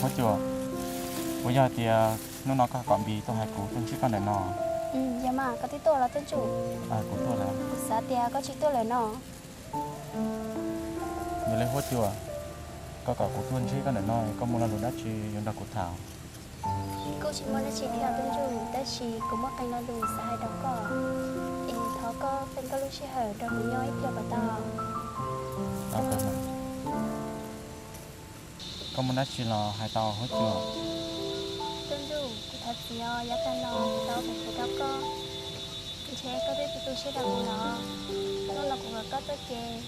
Huab cua, puas yog tias hnub no koj kom Npis tuaj hais kuv tuaj ntsib koj ntawm no? Yog mas, koj twb tuaj los Tub Ntsuj? Kuv tuaj lawm. Kuv xav tias koj tsis tuaj lawm no. Yog li Huab cua, koj kom kuv tuaj ntsib koj ntawm no, koj muaj lo lus dab tsi yuav nrog kuv tham? Kuj tsis muaj dab tsi thiab Tub Ntsuj, tab sis kuv muaj qee lo lus xav hais rau koj, es thov koj pheej koj lub sij hawm rau kuv nyob ib pliag puas tau? Koj muaj dab tsi los hais tau Huab cua. Tub Ntsuj, kuv thov txim os, yav tag no kuv tau ua phem rau koj, ntshe koj twb tu tu siab rau kuv los. Hnub no kuv kom koj tuaj ces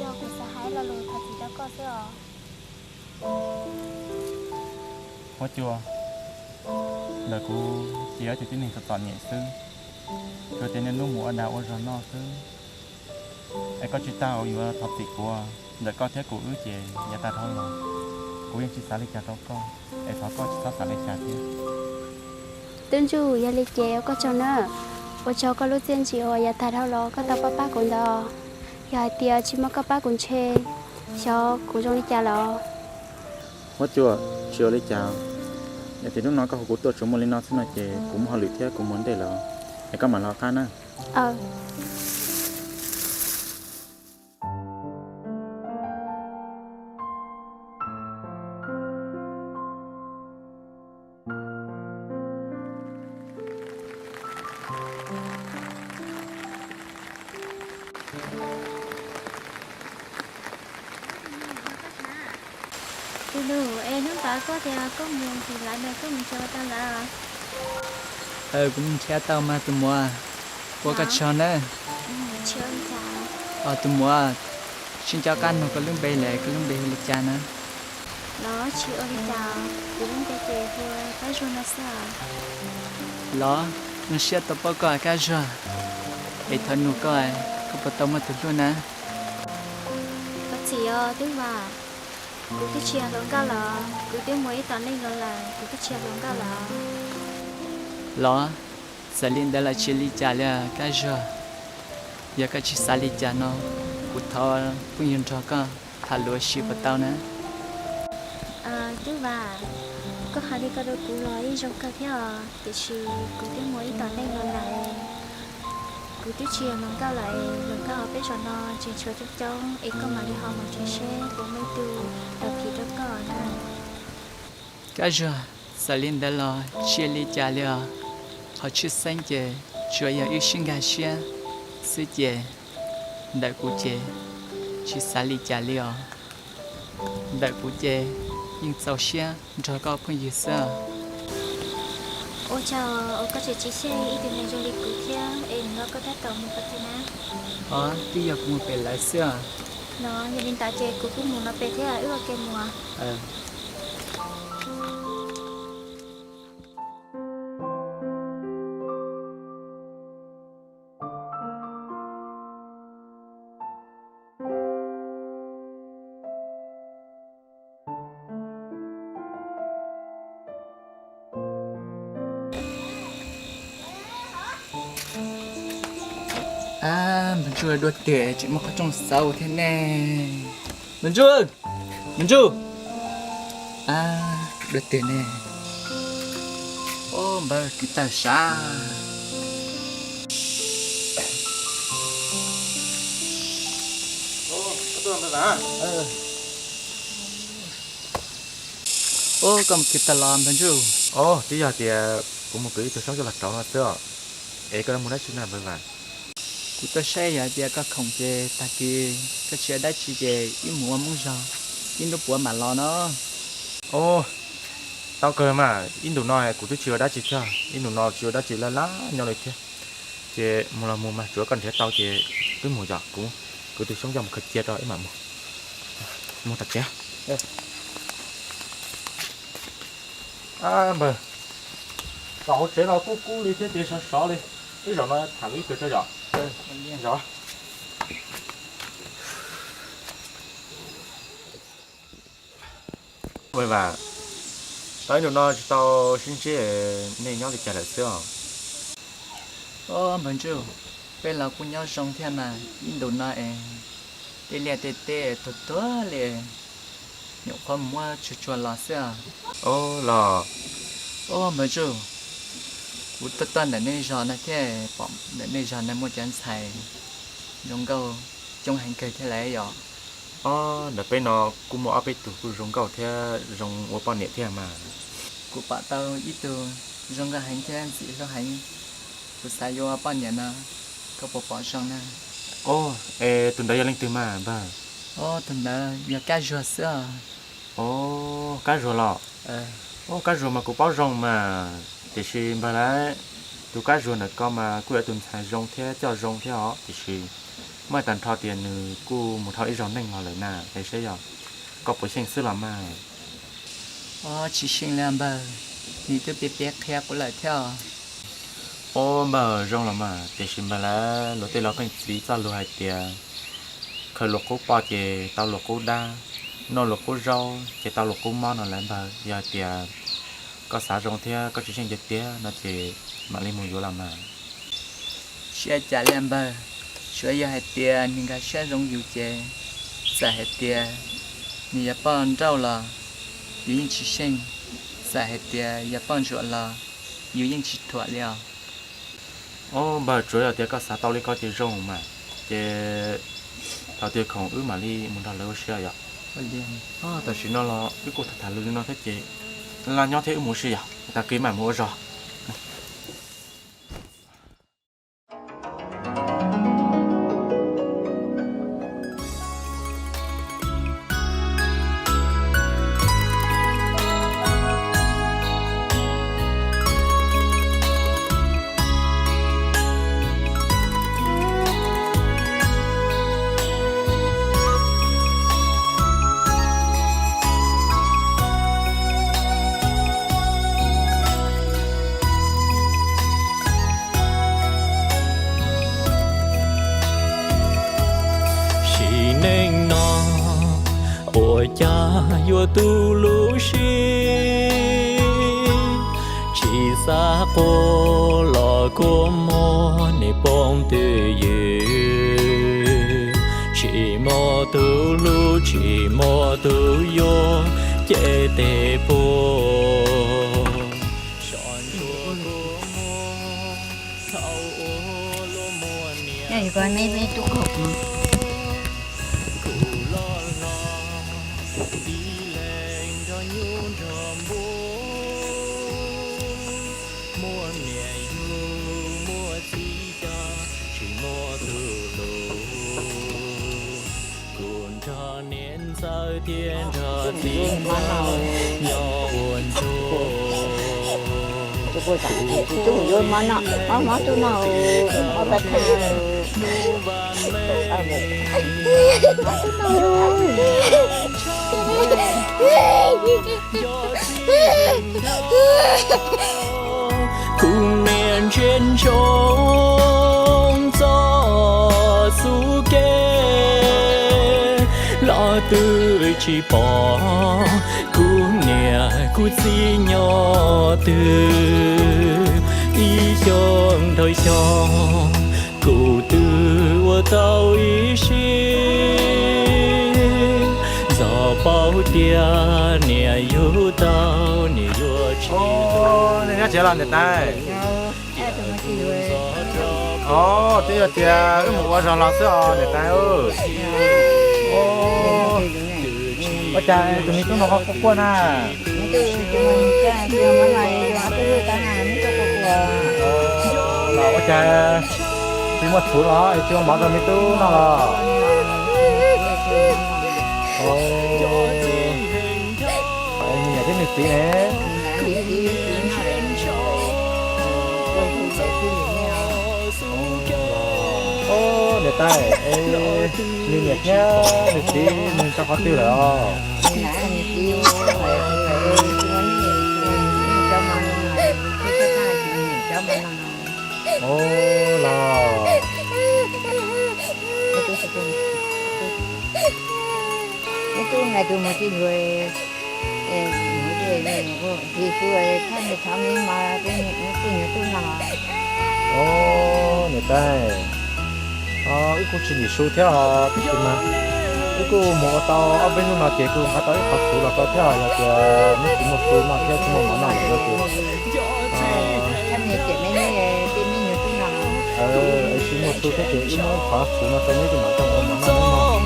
yog kuv xav hais lo lus thov txim rau koj xwb os. Huab cua, ntawm kuv ces yog ib tug tib neeg txom txom nyem xwb, tsuas tias niaj hnub mus ua dag ua zog noj xwb. Es koj tsis tau yuav thov txim kuv, ntawm koj thiab kuv wb ces yav tag dhau los, kuv yeej tsis xav li cas rau koj, es thov koj tsis txhob xav li cas thiab. Tub Ntsuj, yog li ces ua koj tsaug nawb, ua tsaug koj lub txiaj ntsig uas yav tag dhau los koj tau pab pab kuv ntawd. Yog hais tias tsis muaj koj pab kuv ntshe xyov kuv zoo li cas lawm. Huab cua, tsis ua li cas, yog tias hnub no koj hu kuv tuaj tsuas muaj li no xwb no ces kuv muaj hauj lwm thiab kuv mus ntej lawm, es koj mam los qab na. Tus nus, es hnub ntawd koj tias koj mus tsis lawv no, koj mus nrhiav ua tau lawm? Kuv mus nrhiav tau mas tus muam, ua koj tsaug na. Tus muam, tsis nco qab nug koj lub npe lawm, koj lub npe hu li cas na? Los tsis ua li cas, kuv lub npe ces hu Kab Zuag no xwb. Los zoo siab tau paub koj Kab Zuag, es thov nug koj, koj puas tau muaj tus hlub na? Koj txiv os Twb Vam, kuv twb tsis yog hluas nkauj lawm, kuv twb muaj ib tom neej los lawm, kuv twb tsis yog hluas nkauj lawm. Los txawm li ntawd los tsis li cas li Kab Zuag. Yog koj tsis xav li cas no, kuv thov phooj ywg nrog koj tham lus ua si puas tau na? Twb Vam, koj hais li ko rau kuv los yeej zoo kawg thiab os, tiam sis kuv twb muaj ib tom neej los lawm. Kuv twb tsis yog hluas nkauj lawm, hluas nkauj hauv peb zos no tseem tshuav coob coob, es koj mam li ho mus nrhiav seb puas muaj ib tug los phim rau koj na. Kab Zuag, txawm li ntawd los tsis li cas li os. Qhov tshwj xeeb ces tsuas yog wb sib nkag siab xwb ces ntawm kuv ces tsis xav li cas li os. Ntawm kuv ces yeej txaus siab nrog koj phooj ywg xwb. Ua tsaug uas koj tseem txaus siab ib tug neeg zoo li kuv thiab, es nim no koj tab tom mus qhov twg na? Os, twb yog kuv mus pem lawv xwb os. No yog li ntawd ces kuv kuj mus no pem thiab, wb ua ke mus. Ab, Npawg Ntsuj, dua twg tseem muaj qhov rooj xauv thiab ne? Npawg Ntsuj, Npawg Ntsuj. Ab, dua twg ne? Ob, npawg kwv tawg sav. Ob, koj mus kwv tag los Npawg Ntsuj? Ob, twb yog tias kuv mus kwv ib tug xyoob coj los rauv no xwb os. Es koj mus dab tsi na Npawg Vam? Kuv tuaj saib yog tias koj khoom ces tag kis koj tsis ua dab tsi ces wb mus ua Hmoob zog ib hnub puav mam los no. Ob, tau kawg mas, ib ntus no kuv twb tsis ua dab tsi thiab, ib ntus no tsis ua dab tsi laj laj nyob li thiab. Ces mus los mus mas, tsuav koj nrhiav tau ces wb mus yom, kuv kwv tus xyoob coj mus khaws cia rau wb mam mus. Mus tas tsev. Ab npawg, zaum hauv tsev no kub kub li thiab ces sov sov li. Ib zaum no tham ib pliag tso yom. Zov. Npawg Vam, tau ib ntus no tsis tau sib ntsib, nej nyob li cas lawm xwb os? Ob, Npawg Ntsuj, peb los kuj nyob zoo thiab mas, ib ntus no es tej liaj tej teb tuag tuag li. Nyuam qhuav muab tsuag tsuag los xwb os. Os los. Os npawg Tsuj, kuv tuaj tuaj ntawm nej zos no thiab pom ntawm nej zos no muaj cov ntxhais zoo nkauj coob heev kawg thiab lauj yom. Os, ntawm peb no kuj muaj ob peb tug kuj zoo nkauj thiab zoo ua poj niam thiab mas. Kuv pom tau ib tug zoo nkauj heev thiab ntxim hlub heev, kuv xav yuav ua poj niam no, koj puas pom zoo na? Os, es tus ntawd yog leej twg mas npawg? Os, tus ntawd yog Kab Zuag xwb os. Os, Kab Zuag los? Os, Kab Zuag mas kuv paub zoo mas, tiam sis npawg lauj, tus Kab Zuag ntawm ko mas kuj yog tus ntxhais zoo thiab coj zoo thiab os, tiam sis muaj tag nrho tias nws kuj mus dhau ib zaug neej los lawm na, es saib yog koj puas xyeej xwb los mas. Os, tsis xyeej li npawg, nws twb piav piav qhia kuv lawm thiab os. Os npawg, zoo los mas, tiam sis npawg lauj, luag tej laus pheej txwv txoj lus hais tias khaws luag qub poj ces tau luag qub dab, noj luag qub zaub ces tau luag qub mob no lauj npawg. Yog hais tias koj xav zoo thiab koj tsis xyeej tiag tiag no ces mam li mus yuav los mas. Tsis ua cas li npawg, tsuav yog hais tias nws nkag siab zoo yus ces txawm hais tias nws yog poj nrauj los yus yeej tsis xyeej, txawm hais tias yog poj ntsuam los yus yeej tsis thuam li os. Os npawg, tsuav yog tias koj xav tau li ko ces zoo mas, ces thaum twg khoom wb mam li mus nrog lawv ua si yom. Tam sim no los wb kuj tham tham lus li no thiab ces laj nyob thiab, wb mus ua si yom, tag kis mam mus ua zog. Sim neej no ua cas yuav tu lub siab, tsis xav quaj los kua muag nim poob twj ywm, tsis muaj tus hlub tsis muaj tus yuav, ces tej puag. Muaj niam yug muaj txiv coj, tsis muaj tus hlub. Kuv nrog niam ntxawm thiab nrog txiv nyob ua ntsuag. Kuv tus hlub mob ntuj no, mob tus no, mob pas thas. Kuv niam ntsia ntsoov txoj xub ke, los twb tsis pom kuv niam kuv txiv nyob twg. Ib xyoos dhau xyoo kuv twb ua tau ib sim, txog paub tias niam yug tau niam yuav tsis. Nej nyob tsev los niam tais? Os, twb yog tias wb mus ua zog los xwb os niam tais. Ua cas tus me tub no ho quaj quaj na? Los ua cas tsis muaj txhuv los es tsis ua mov rau me tub noj los? Nws niam thiab nws txiv ne? Niam tais, nws niam thiab nws txiv nws tau qhov twg lawm os? Ov, los. Ov, niam tais, wb kuj tsis ntim su thiab os, tiam sis mas Wb kuj mus ua tau ob peb hnub no ces kuj nqa tau ib qhov txhuv los rau thiab, yog tias neb tsis muaj txhuv noj thiab tsis muaj mov noj lawm no ces, tsis muaj txhuv thiab ces wb muab ib qhov txhuv no rau neb ces mam coj mus ua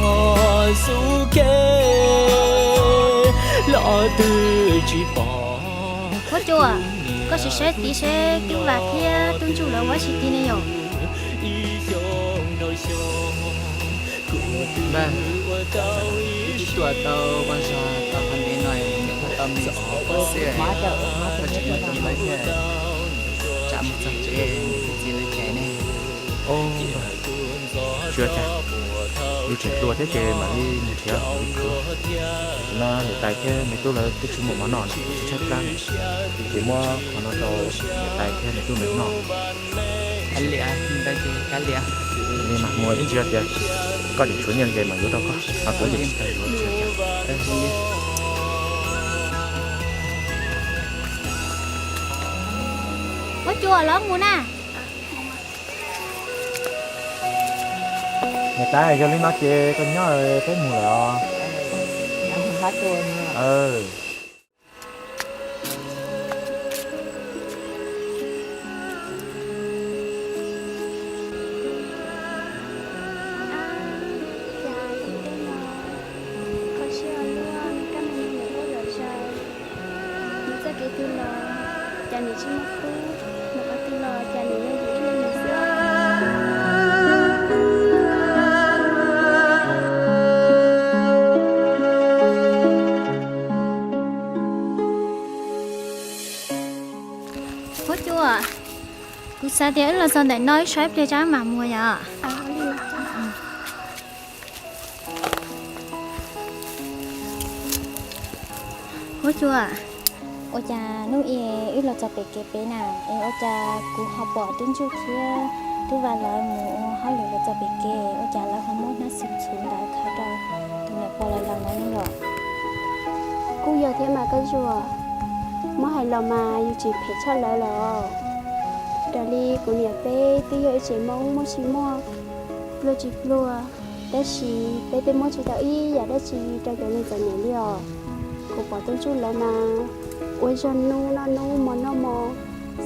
mov noj neb mog. Huab Cua, koj sim saib tid seb Tub Vas thiab Tub Ntsuj lawv ua dab tsi tid ne yom? Npawg, wb twb tuaj tau ua zog tau qhov ntev no, nws tuaj tau me ntsis pob xwb, koj tsis nco rau lawv thiab. Tsam mus txog tsev nws tus txiv lawv cais ne. Tsis ua cas, yus tseem hluas thiab ces mam li mus nrhiav ib khub. Tam sim no niam tais thiab me tub lawv twb tsis muaj mov noj, tshaib plab, ces muab qhov no rau niam tais thiab me tub lawv noj. Kav liam, li mas mus ib ntsis tias koj tseem tshuav nyiaj ces mam yuav rau koj, mas kuv tseem tsis tau yuav. Huab Cua, los mus na. Niam tais, yog li no ces koj nyob, peb mus lawm os. Mus txoj kev twg los cas nws tsis muaj khub, mus qhov twg los cas nws yog yus ib leeg xwb. Huab Cua, kuv xav tias wb los txog ntawm no wb so ib pliag tso mam mus yom. Huab Cua, ua cas hnub i wb los txog pem kev pem na, es ua cas kuv ho pom Tub Ntsuj thiab Tub Vas lawv mus ua hauj lwm los txog pem kev, ua cas lawv ho muab hnab xu txhuv ntawd khaws rau tus niam pog lawv los ntawd ne yom? Kuj yog thiab mas Kab Zuag, muab hais los mas yus tseem phem tshaj lawv lawm. Raws li kuv niam peb twb yog ib tsev Hmoob muaj tsis muaj, pluag tsis pluag, tab sis peb twb muab tsis tau ib yam dab tsi rau cov neeg txom nyem li os. Kuv pom Tub Ntsuj lawv mas ua zog hnub noj hnub hmo noj hmo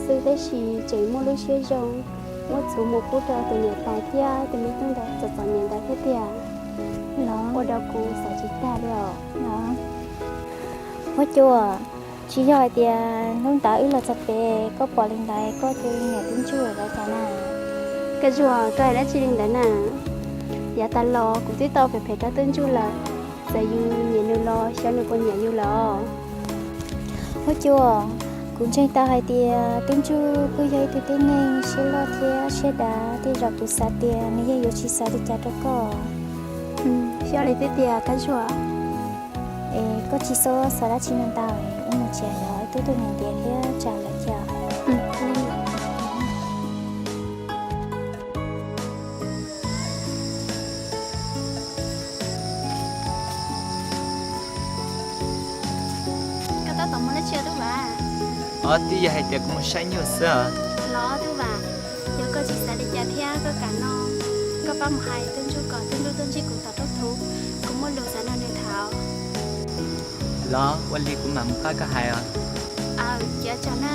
xwb tab sis tseem muaj lub siab zoo, muab txhuv mus pub rau tus niam tais thiab tus me tub ntawd txom txom nyem ntawd thiab tiag. Ua rau kuv xav tsis tag li os. Huab Cua, tsis yog hais tias hnub ntawd wb los txog pem koj pom li ntawd koj cia li nyiam Tub Ntsuj lawv cas na? Kab Zuag, koj hais dab tsi li ntawd na? Yav tas los kuv twb tau phem phem rau Tub Ntsuj lawm, txawm yus nyiam nws los xyov nws puas nyiam yus lawm os. Huab Cua, kuv ntseeg tau hais tias Tub Ntsuj kuj yog ib tug tib neeg siab loj thiab siab dav, tej zaum kuv xav tias nws yeej yuav tsis xav li cas rau koj. Xyov li thiab tiag Kab Zuag. Es koj tsis txhob xav dab tsi ntau ntau, wb mus tsev los wb twb tuaj ntev thiab tsam lawm thiab. Koj tab tom mus dab tsi Tub Vas? Os, twb yog hais tias kuv mus saib nyuj xwb os. Los Tub Vas, yog koj tsis xav li cas thiab koj kam no, koj pab mus hais Tub Ntsuj kom Tub Ntsuj tuaj ntsib kuv tom rooj txhuv, kuv muaj lus xav nrog nws tham. Los ua li kuv mam mus pab koj hais os. Aw, cia tso na.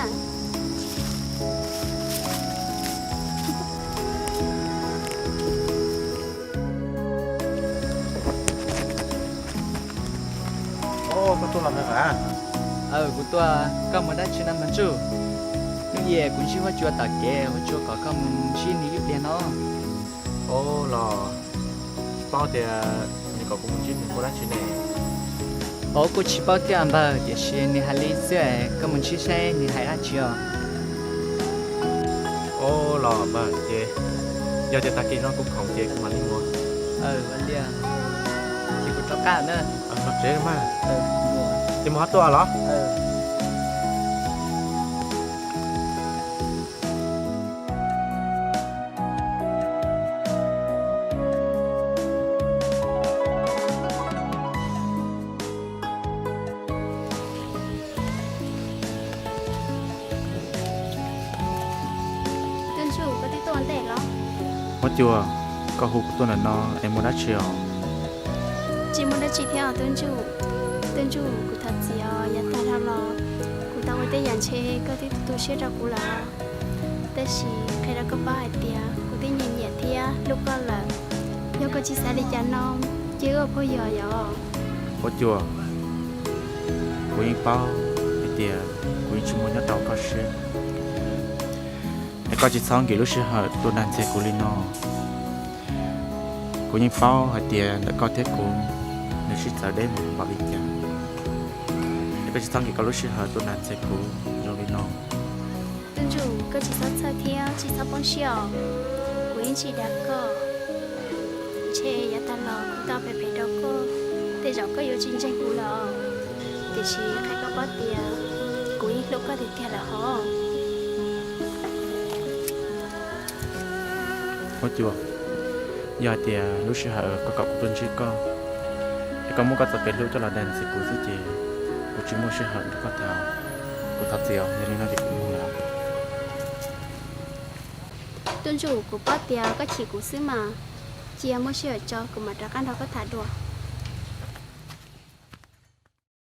Koj tuaj los ntag. Aw, kuv tuaj, koj mus dab tsi no Ntsuj? Hnub i kuv ntsib Huab Cua tom kev, Huab Cua kom koj mus ntsib nws ib pliag no. Os, los tsis paub tias nws kom kuv mus ntsib nws ua dab tsi ne? Os, kuj tsis paub thiab npawg, tiam sis nws hais li xwb, koj mus ntsib saib nws hais dab tsi os. Os, los npawg ces yog tias tag kis no kuv khoom ces kuv mam li mus. Aw, ua li, ces kuv rov qab na. Los tsev mas. Ces mus ho tuaj los. Huab Cua, koj hu kuv tuaj ntawm no es muaj dab tsi os? Tsis thiab os Tub Ntsuj. Tub Ntsuj, kuv thov txim os, yav tag dhau los kuv tau ua tej yam ntshe koj twb tu siab rau kuv lawm. Tab sis qhia rau koj paub hais tias kuv twb nyiam nyiam thiab hlub koj lawm. Yog koj tsis xav li cas no ces wb ua phooj ywg yom. Huab cua, kuv yeej paub hais tias kuv yeej tsis muaj nyob rau koj siab, es koj tsis txhob nkim lub sij hawm tuaj dag ntxias kuv li no. Kuv yeej paub hais tias ntawm koj thiab kuv nws sib txawv deb mus npaum li cas, es koj tsis txhob nkim koj lub sij hawm tuaj dag ntxias kuv zoo li no. Tub Ntsuj, koj tsis txhob txhawj thiab tsis txhob poob siab os. Kuv yeej tsis dag koj. Ntshe yav tag los kuv tau phem phem rau koj, tej zaum koj yuav tsis ntseeg kuv lawm. Tiam sis qhia koj paub tias kuv yeej hlub koj tiag tiag lawm hos. Huab cua, yog hais tias lub sij hawm koj kom kuv tuaj ntsib koj, es koj muab koj txoj kev hlub coj los dag ntxias kuv xwb ces kuv tsis muaj sij hawm nrog koj tham. Kuv thov txim os, yog li no ces kuv mus lawm. Tub Ntsuj, kuv paub tias koj chim kuv xwb mas, cia muaj sij hawm tso kuv mam rov qab nrog koj tham dua.